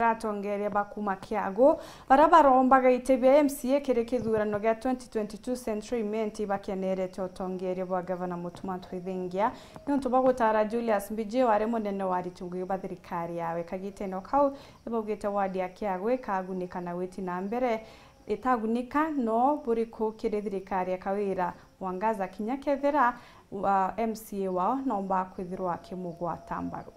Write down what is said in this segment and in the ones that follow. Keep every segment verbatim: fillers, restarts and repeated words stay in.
Atongeria ba kuma Kiagu, baria barombaga iti bia M C A kiri kithurano gia twenty twenty-two Central Imenti, bakenerete utongeria bwa Gavana Mutuma Ntwithingia, niuntu bwa gutara Julius Mbijiwe ari munene wa aritu ngugi ba thirikari yawe. Kagitene o kau, nibaugite wadi ya Kiagu ikagunika na gwiti na mbere itagunika, no buriku kiri thirikari ya Kawira Mwangaza kinya kethira, uh, M C A wao nomba kwithirwa akimugwata mbaru.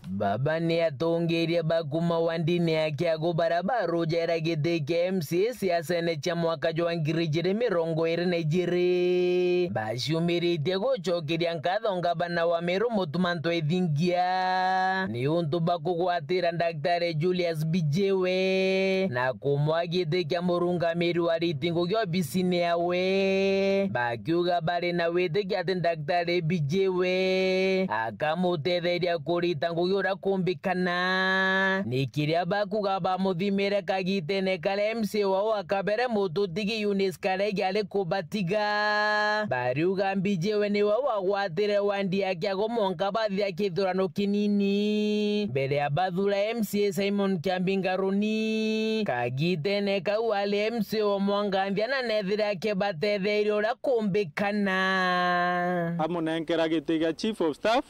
Baba ni atongeria ba kuma wandini ya Kiagu baria barujera giti kia M C A siasene cia mwaka jwa ngiri ijiri mirongo iri na ijiri, baciumiritie gucokeria nkatho ngavana wa Meru Mutuma Ntwithingia niuntu bwa kugwatira Daktari Julius Mbijiwe na kumwa giti kia murungamiri wa ariti ngugi obisine yawe, bakiuga bari na witikio ati Daktari Mbijiwe akamutetheria kurita ngugi uria kumbikana. Ni kiria bakuga bamuthimire kagitene karia M C A wao wa kabere mututigi Eunice Karege ari kubatiga. Bariuga Mbijiwe niwe wagwatire wandi ya Kiagu mwanka bathia kithurano kinini mbere ya bathura M C A Simon Kiambi Ngaruni. Kagitene kau ari M C A wa Mwanganthia na nethire akibatetheria uria kumbikana. Amunenkera giti gia Chief of Staff,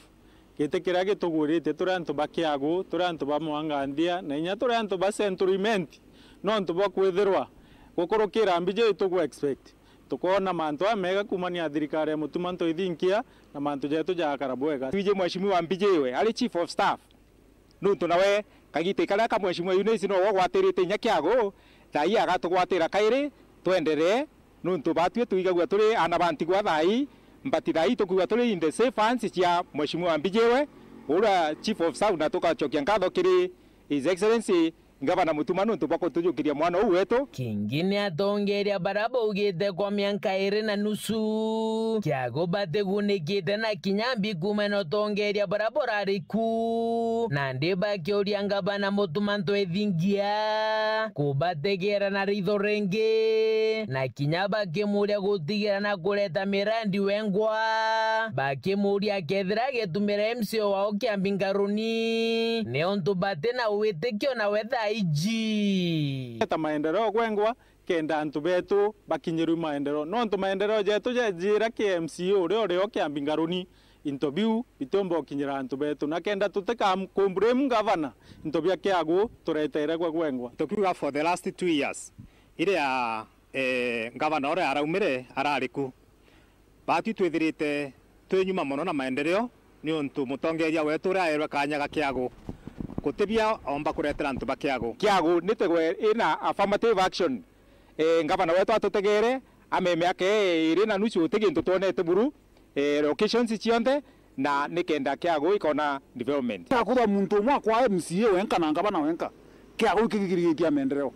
giti kiria gitugwirite turi antu ba Kiagu, turi antu ba Mwanganthia, na inya turi antu ba Central Imenti, nontu bwa kwithirwa gukurukira Mbijiwe tugu expect. Tukoona mantu amega kumania na thirikari ya Mutuma Ntwithingia na mantu jetu jagakara bwega. Twiji Mheshimiwa Mbijiwe ari Chief of Staff, nuntu nawe kagita karia ka Mheshimiwa Eunice nowe ugwatirite inya Kiagu, thaai agatugwatira kairi, twenderee, nuntu batwi twigagua turi aana ba ntigwa thaai, but thaai tukwigua turi in the safe hands cia Mheshimiwa Mbijiwe, uria Chief of Staff, na tugacokia nkatho kiri His Excellency Ngavana Mutuma nuntu bwa kutujukiria mwana uu wetu. Kingi ni atongeria baria baugite kwa mianka iri na nusu, Kiagu batigunikite na kinya mbi kuuma na utongeria buria burari ku. Nandi bakiuria ngavana Mutuma Ntwithingia kubategera na ritho ringi, na kinya bakimuria gutigira na kureta mirandi wengwa, bakimuria akethira agitumira M C A wao Kiambi Ngaruni, niuntu bati na witikio nawe thaa iji. Ta maendeleo gwengwa, kenda antu betu bakinyirwe maendeleo. Nontu maendeleo jetu jejira ki M C A uria urio Kiambi Ngaruni, into biu bitiumba ukinyira antu betu. Na kenda tutika kumblame ngavana, into bia Kiagu turetere gwe gwengwa. Tukiuga for the last two years, iria, eh, ngavana uria araumire arari ku, batwi twithirite twi nyuma mono na maendeleo, niuntu mutongeria wetu uria aerwe kanya ga Kiagu, gutibia omba kuretera antu ba Kiagu. Kiagu nitegwe ina affirmative action. Eh, ngavana wetu atutegere, ame miaka iri na nusu uti gintu twonete buru, eh, locations cionthe, na nikenda Kiagu ikona development. Akurwa muntu umwe akwa M C A wenka na ngavana wenka, Kiagu ikigigirigitia maendeleo.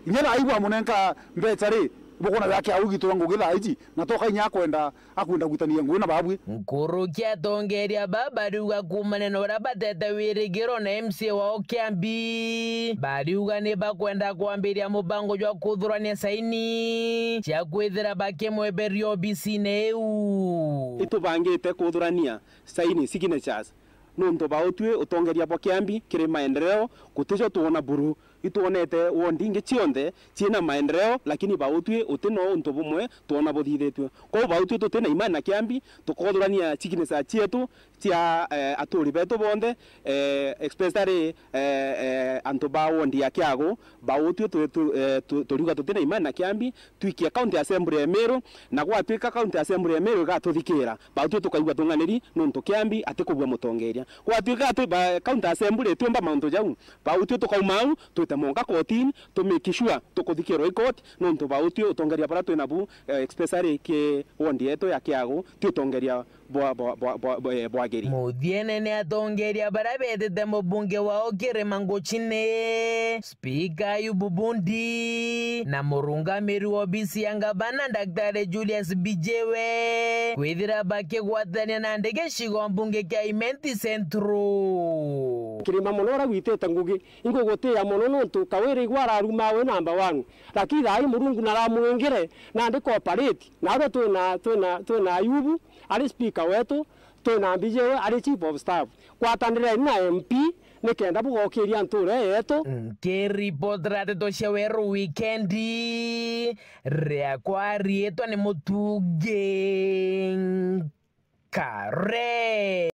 Inya thaa ii bwamunenka mbeca ri, bukona wea Kiagu igitwa ngugi thaa iji, na toka inya akwenda, akwenda gwitania ngugi na babwi. Nkuruki atongeria baba bariuga kuumania na uria batete wirigiro na M C A wao Kiambi, bariuga ni bakwenda kwambiria mubango jwa kuthurania saini cia kwithira bakimweberia obisine iu. Itubangite kuthurania saini, signatures, nontu bautwi utongeria bwa Kiambi kiri maendeleo gutijo twona buru. Itwonete wondi ingi cionthe ciina maendeleo, lakini bautwi uti no untu bumwe twona buthithitue. Kwou bautwi tuti na imani na Kiambi, tukothurania signatures cietu cia, eh, aturi betu bonthe, eh, especially, eh, eh, antu ba wondi ya Kiagu. Bautwi tu-, tu-, eh, tu-, turiuga tuti na imani na Kiambi, twikie County Assembly ya Meru, na gwatwika County Assembly ya Meru igatuthikira, bautwi tukaigua tung'aniri nontu Kiambi atikubua mutongeria. Gwatwika ati ba-, County Assembly itiumba mauntu jau, bautwi tukauma au, twite monka kotini, tu make sure tukuthikirwa i court, nontu bautwi utongeria buria twi nabu, eh, especially ki wondi yetu ya Kiagu, ti utongeria bwa, bwa, bwa, bwa, bwa, eh, bwagiri. Muthiene ni atongeria baria betite mubunge wao Kirima Nguchine, Spika Ayubu Bundi, na murungamiri wa obisi ya ngavana Daktari Julius Mbijiwe, kwithira bakigwatania nandi gicigo mbunge kia Imenti Central. Kirima mono uria gwitite ngugi, ingugutiia mono nontu Kawira igwe araruma we number one. Lakini thaai Murungu naramwingire, nandi cooperate, na uria twina, twina, twina Ayubu, ari speaker wetu, twina Mbijiwe, ari chief of staff. Gwatanireni na M P, Nikenda bugokiria ntuura yetu. Nkiripotera ndeto cia weru wikendi, riakwa riitwa ni Mutungi Nkare.